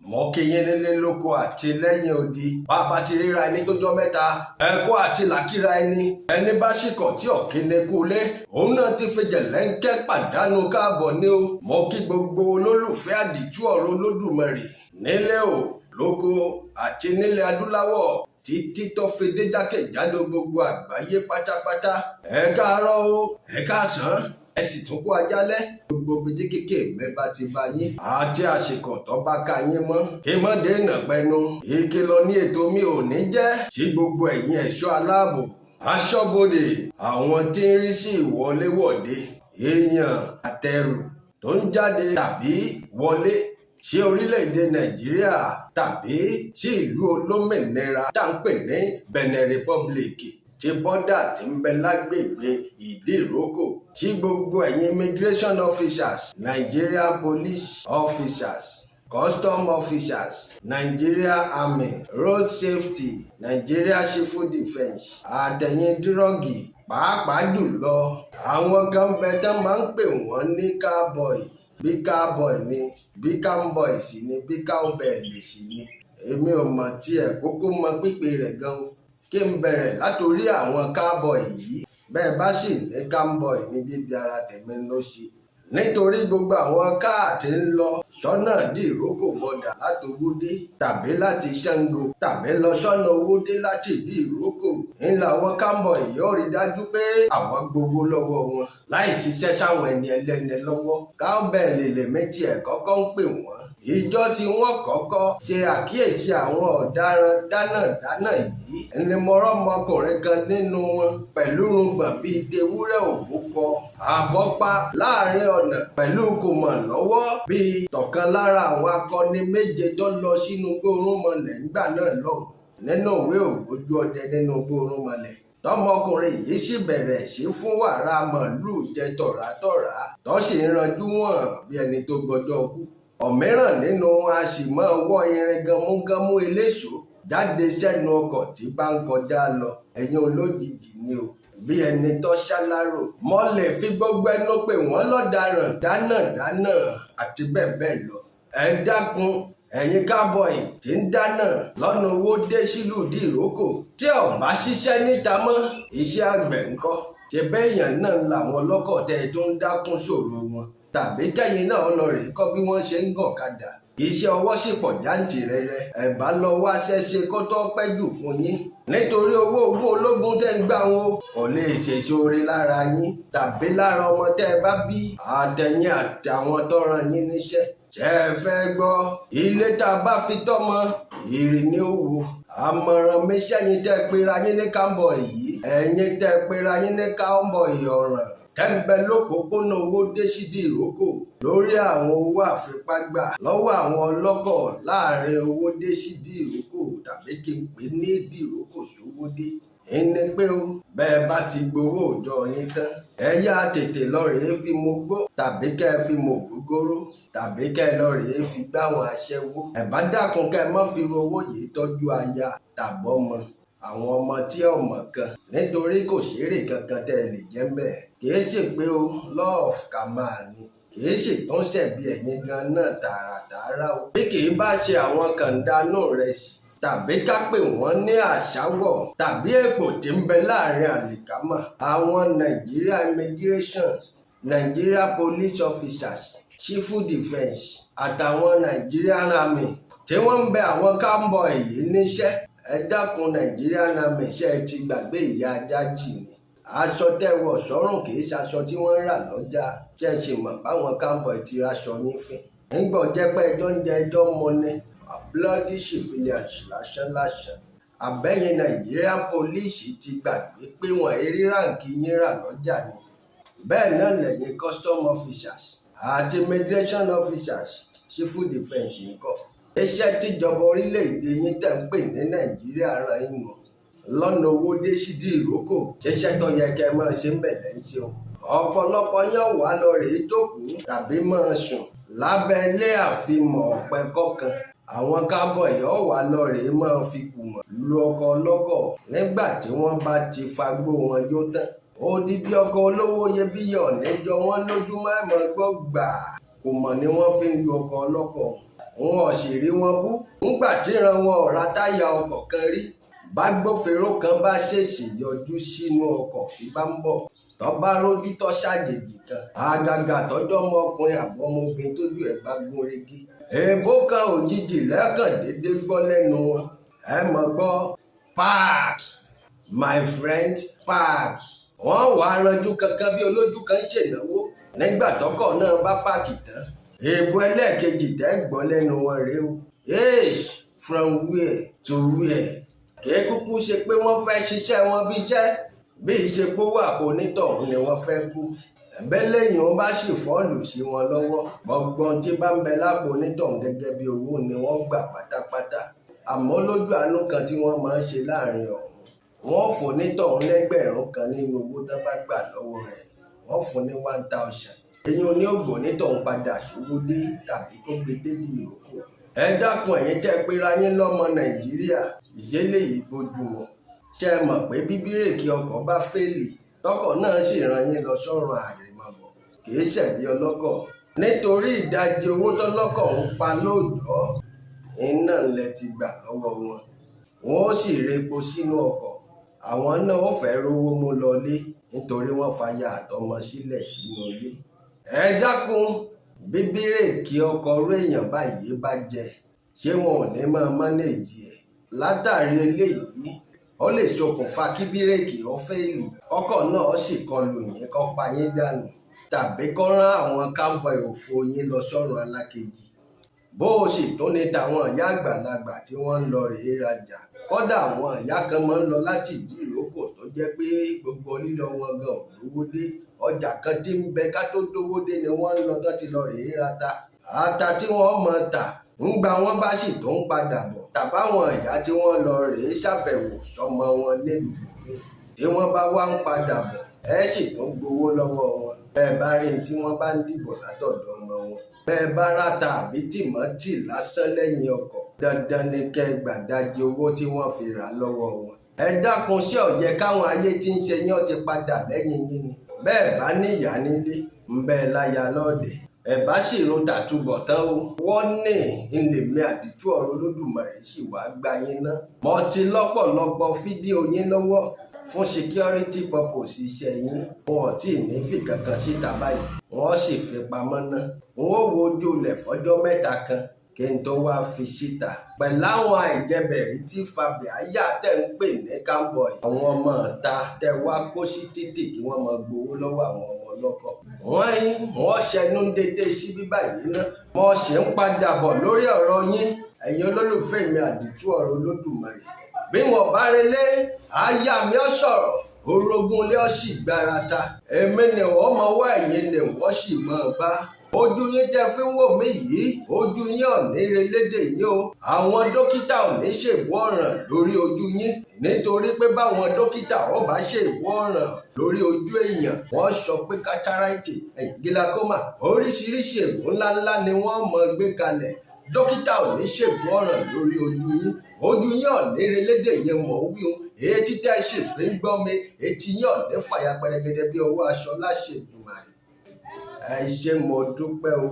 Mo kí yín nílé, lóko àti lẹ́yìn odi. Bá a bá ti ríra ẹni tó jọ mẹ́ta, ẹ̀kọ́ àti làkìrà ẹni. Ẹni bá ṣìkọ̀ tí ọ̀kíní kú lé, òun náà ti fi jẹ̀lẹ́ńkẹ́ pàdánù káàbọ̀ ní o. Mo kí gbogbo olólùfẹ́ Àdìtú Ọ̀rọ̀ Olódùmarè nílé o, lóko àti nílẹ̀ adúláwọ̀, títí tó fi dé jákèjádò gbogbo àgbáyé pátápátá. Ẹ káàárọ̀ o, ẹ káàsán, ẹ sì tún kú ajálẹ̀. Gbogbo ibi tí kéèké mẹ́ba ti bá yín àti àsìkò tó bá ka yín mọ́. Kí mọ́ dènà pẹnu. Ìkìlọ̀ ní ètò mi ò ní jẹ́ sí gbogbo ẹ̀yin ẹ̀ṣọ́ aláàbò, aṣọ́bodè, àwọn tí ń rí sí ìwọléwọ̀de èèyàn àtẹrù tó ń jáde tàbí wọlé sí orílẹ̀-èdè Nàìjíríà tàbí sí ìlú olómìnira tá ń pè ní Benin Republic, tí bọ́dà tí ń bẹ lágbègbè Ìdí-Ìrókò, sí gbogbo ẹ̀yin immigration officers, Nigerian police officers, custom officers, Nigeria Army, road safety, Nigeria Civil Defence, àtẹ̀yìn drug, pàápàá jùlọ àwọn kan bẹ tán máa ń pè wọ́n ní cowboy. Bí cowboy ni, bí cowboy sì ni, bí cowbell sì ni, èmi ò mọ̀ tiẹ̀ kókó mọ pípé rẹ̀ gan o. Kí n bẹ̀rẹ̀ látòrí àwọn cowboy yìí. Bẹ́ẹ̀ bá sì ní cowboy ní bíbi ara tèmi ló ṣe, nítorí gbogbo àwọn káà tí ń lọ sọ́nà Ìdí-Ìrókò border láti Owódé tàbí láti Ṣàngó tàbí lọ sọ́nà Owódé láti Ìdí-Ìrókò ń làwọn cowboy yóò rí dájú pé àwọn gbowó lọ́wọ́ wọn láì ṣiṣẹ́ sáwọn ẹni ẹlẹ́ni lọ́wọ́. Cowbell lèmi tiẹ̀ kọ́kọ́ ń pè wọ́n. Ìjọ tí wọ́n kọ́kọ́ ṣe àkíyèsí àwọn ọ̀daràn dánadáná yìí ni mo rọ́mọkùnrin kan nínú wọn pẹ̀lú irùngbọ̀n bíi tewúrẹ́ òbúkọ, àbọ́pá láàrin ọ̀nà, pẹ̀lú kùmọ̀ lọ́wọ́ bíi tọ̀kan lára àwọn akọni méje tó lọ sínú gbórúnmọlẹ̀ ńgbà náà lọ́hùn nínú ìwé Ògbójú Ọdẹ nínú gbórúnmọlẹ̀. Tọmọkùnrin yìí sì bẹ̀rẹ̀ sí fún wàrà màálùú jẹ tọ̀ràtọ̀rà, tó sì ń ranjú wọ̀n bí ẹni tó gbọ́jọ́ kú. Ọ̀míràn nínú wọn a sì máa wọ́ irin gánmúgánmú eléṣòó jáde sẹ́nu ọkọ̀ tí bá ń kọjá lọ. Ẹ̀yin olójijì ni o, bí ẹni tó ṣàlárò. Mo lè fi gbogbo ẹnu pè wọ́n lọ́daràn dánadáná àti bẹ́ẹ̀ bẹ́ẹ̀ lọ. Ẹ dákun, ẹ̀yin cowboy tí ń dáná lọ́nà Owódé sílùú Ìdí-Ìrókò, tí ò bá ṣiṣẹ́ níta mọ́, iṣẹ́ àgbẹ̀ ńkọ́? Ṣe bẹ́ẹ̀yàn náà làwọn ọlọ́kọ̀ tẹ́ ẹ tó ń dákún ṣòro wọn, tàbí kẹ́yìn náà lọ rèé kọ́ bí wọ́n ṣe ń gọ̀kadà? Iṣẹ́ ọwọ́ sì pọ̀ jáǹtìrẹrẹ. Ẹ̀ bá lọ wáṣẹ́ ṣe kó tó pẹ́ jù fún yín, nítorí owó ogún ológun tẹ́ ń gbà wọn kò lè ṣèṣe oore lára yín tàbí lára ọmọ tẹ́ ẹ bá bí, àtẹ̀yìn àtàwọn tó rán yín níṣẹ́. Ṣé ẹ fẹ́ gbọ́? Ilé tá a bá fi tọ́mọ ìrì ní ó wò. Àmọ̀ràn mi sẹ́yìn tẹ́ pera yín ní cowboy yìí, ẹ̀yin tẹ́ pera yín ní cowboy ọ̀ràn tẹ́ńbẹ́ lópòópónà Owódé sídìí Ìrókò lórí àwọn owó àfipágbà lọ́wọ́ àwọn ọlọ́kọ̀ láàrin Owódé sídìí Ìrókò, tàbí kí n pè ní Ìdí Ìrókò sówódé, ẹni pé ó bẹ́ẹ̀ bá ti gbowó òòjọ́ yín tán, ẹ yá tètè lọ rèé fi mu gbó, tàbí kẹ́ ẹ fi mu ògógóró, tàbí kẹ́ ẹ lọ rèé fi gbáwọn aṣẹ́wó. Ẹ bá dákun, kẹ́ ẹ má fi owó yìí tọ́jú aya tàbọ́mọ, àwọn ọmọ tí ọmọ kan, nítorí kò ṣeré kankan tẹ́ ẹ lè jẹ́ mbẹ́. Kìí ṣe pé o law of karma ni, kìí sì tún ṣẹ̀bi ẹ̀yin gan náà tààràtààrà o. Bí kìí bá ṣe àwọn kàńdánù rẹ̀ sí, tàbí ká pè wọ́n ní àṣàwọ̀ tàbí èpò tí ń bẹ láàrin àlìkámà, àwọn Nigeria immigration, Nigeria police officers, civil defence àtàwọn Nigerian Army tí wọ́n ń bẹ àwọn cowboy yìí níṣẹ́. Ẹ dákun, Nigerian Army, ṣe é ti gbàgbé ìyá Ajájì ni? Aṣọ tẹ́ wọ̀ sọ́rùn kì í ṣaṣọ tí wọ́n ń rà lọ́jà. Ṣe é ṣe mọ̀ báwọn cowboy ti raṣọ yín fín ńgbọ́ jẹ́ pé ẹjọ́ ń jẹ ẹjọ́ mọ ni bloody civilians lásán lásán? Àbẹ́yìn Nigerian police ti gbàgbé pé wọ́n rí rank yín rà lọ́jà ni? Bẹ́ẹ̀ náà lẹ́yìn custom officers àti immigration officers, civil defence ńkọ́? Iṣẹ́ tíjọba orílẹ̀-èdè yín tẹ̀ ń pè ní Nàìjíríà rán yín nù lọ́nà Owódé sídìí Ìrókò, ṣiṣẹ́ tó yẹ kẹ́ ẹ máa ṣe ń bẹ̀ lẹ́ ń ṣe o. Ọ̀pọ̀lọpọ̀ yóò wá lọ rèé jókòó tàbí máa sùn lábẹ́ ilé àfimọ̀ ọ̀pẹ kọ̀ọ̀kan. Àwọn cowboy yóò wá lọ rèé máa fi kùmọ̀ lu ọkọ̀ ọlọ́kọ̀ nígbà tí wọ́n bá ti fagbó wọn yó tán. Odidi ọkọ̀ olówó iyebíye ọ̀nẹ́jọ wọn lójúmọ́, ẹ̀mọ́ gbọ́ gbà, kùmọ̀ ni wọ́n fi ń lu ọkọ̀ ọlọ́kọ̀. Wọn ò sì rí wọn bú ńgbà tíran wọn ò ra táyà ọkọ̀ kan rí. Bágbófinró kan bá ṣèèṣì yọjú sínú ọkọ̀ tí bá ń bọ̀, tó bá rójú tó ṣàjèjì kan, àgàgà tọ́jọ́ ọmọkùnrin àbọ̀ ọmọbìnrin tójú ẹ̀ bá gún régé, èèbó kan òjijì lẹ́ẹ̀kan déédéé gbọ́ lẹ́nu wọn. Ẹ mọ̀ gbọ́, "Park, my friend, park." Wọ́n wàá ranjú kankan bí olójú kan ń ṣènáwó. Nígbà tọ́kọ̀ náà bá park tán, èèbó ẹlẹ́ẹ̀kejì tẹ́ gbọ́ lẹ́nu wọn rèé o: "Eish, from where to where?" Kì í kúkú ṣe pé wọ́n fẹ́ ṣiṣẹ́ wọn bí iṣẹ́, bí ìṣe pówó àpò onítọ̀hún ni wọ́n fẹ́ kú. Ẹ̀bẹ́ lẹ́yìn ó bá sì fall sí wọn lọ́wọ́, gbọ̀ngbọ̀n tí bá ń bẹ lápò onítọ̀hún gẹ́gẹ́ bí owó ni wọ́n gbà pátápátá. Àmọ́ lójú àánú kan tí wọ́n máa ń ṣe láàrin ọ̀hún, wọ́n fún onítọ̀hún l'1,000 nínú owó tán bá gbà lọ́wọ́ rẹ̀. Wọ́n fún ní 1,000. Èyí ni ó gbọ́ onítọ̀hún padà sówó dé tàbí kó gbé dédì ìrókò. Ẹ dákun, ẹ̀yin tẹ́ pera yín lọ́mọ Nàìjíríà, ìyẹlẹ yìí bójú wọn. Ṣé ẹ mọ̀ pé bí bírèkì ọkọ̀ bá fail, tọkọ̀ náà sì rán yín lọ sọ́run àrèmabọ̀, kì í ṣẹ̀bi ọlọ́kọ̀, nítorí ìdajì owó tọ́lọ́kọ̀ ń pa lóòjọ́ iná ńlẹ̀ ti gbà lọ́wọ́ wọn. Wọn ó sì repo sínú ọkọ̀, àwọn náà ó fẹ́ rówó mú lọlé nítorí wọ́n fàyà àtọmọ sílẹ̀ sínú ilé. Ẹ dákun, bí bírèkì ọkọ̀ ọ̀rọ̀ èèyàn báyìí bá jẹ, ṣé wọn ò ní máa manage ẹ̀? Látàrí eléyìí, ó lè ṣokùnfà kí bírèkì ó fail, kọ́kọ̀ náà sì kọlù yín, kó pa yín dànù, tàbí kó rán àwọn cowboy òfo yín lọ sọ́run alákejì. Bó o sì tún ní tàwọn ìyá àgbàlagbà tí wọ́n ń lọ rèé rajà. Kódà àwọn ìyá kan máa ń lọ láti ìdí ìrókò tó jẹ́ pé gbogbo lílọ wọn gan ò lówó dé. Ọjà kan tí ń bẹ ká tó dówó dé ni wọ́n ń lọ tán ti lọ rèé rata ata tí wọ́n mọ̀ tà. Ńgbà wọ́n bá sì tó ń padà bọ̀, tàbáwọn ìyá tí wọ́n lọ rèé ṣàbẹ̀wò sọ́mọ wọn nílùú bòmíì, tí wọ́n bá wá ń padà bọ̀, ẹ sì tún gbowó lọ́wọ́ wọn. Bẹ́ẹ̀ bá rí tí wọ́n bá ń dìbò látọ̀dọ̀ ọmọ wọn, bẹ́ẹ̀ bá ráta àbí tìmọ́tì lásán lẹ́yìn ọkọ̀, dandan ni kẹ́ ẹ gbàdájì owó tí wọ́n fi rà lọ́wọ́ wọn. Ẹ dákun, ṣé ó yẹ káwọn ayé tí ń ṣe yán ti padà lẹ́yìn yín ni? Bẹ́ẹ̀ bá níyàá nílé, ń bẹ́ẹ̀ láya lọ́ọ̀dẹ̀, ẹ bá sì ro tàtúbọ̀ tán o. Wọ́n ní ńlẹ̀mí àdìtú ọ̀rọ̀ Olódùmarè sì wá gbá yín ná. Mo ti lọ́pọ̀lọpọ̀ fídíò yín lọ́wọ́ fún security purpose iṣẹ́ yín. Wọn ò tí ì ní fi kankan síta báyìí, wọ́n sì fi pamọ́ ná. Wọn ó wo ojú ilẹ̀ fọ́jọ́ 3 kan kí n tó wá fi síta pẹ̀lú àwọn àìjẹbẹ̀rí tí fàbíàyà tẹ̀ ń pè ní cowboy, àwọn ọmọ ìta tẹ̀ wá kó sí títì kí wọ́n máa gbowó lọ́wọ́ àwọn ọmọ ọlọ́kọ̀. Wọ́n yín wọ́n ṣẹnu dédé síbí báyìí ná. Mo sì ń padà bọ̀ lórí ọ̀rọ̀ yín, ẹ̀yin olólùfẹ́ mi àdìtú ọ̀rọ̀ Olódùmarè. Bí wọn bá relé, aya mi ọ sọ̀rọ̀, orogún ilé ọ sì gbárata. Èmi ni wọ́n mọ wá, ẹ̀yin ni wọ́n sì mọ̀ bá. Ojú yín tẹ́ fi ń wò mí yìí, ojú yín ò ní relédè yín o. Àwọn dókítà ò ní ṣèbú ọ̀ràn lórí ojú yín, nítorí pé báwọn dókítà ó bá ṣèbú ọ̀ràn lórí ojú èèyàn, wọ́n sọ pé cataract, glaucoma, oríṣiríṣi ègbò ńláńlá ni wọ́n mọ̀ gbé kalẹ̀. Dókítà ò ní ṣèbú ọ̀ràn lórí ojú yín. Ojú yín ò ní relédè yẹn mọ̀ wíhun. Etí tẹ́ ṣì fi ń gbọ́ mi, etí yín ò ní fàya pẹrẹgẹdẹ bí ọwọ́ aṣọ láṣẹ Èdùmàrè. Ẹ ṣé, mo dúpẹ́ o.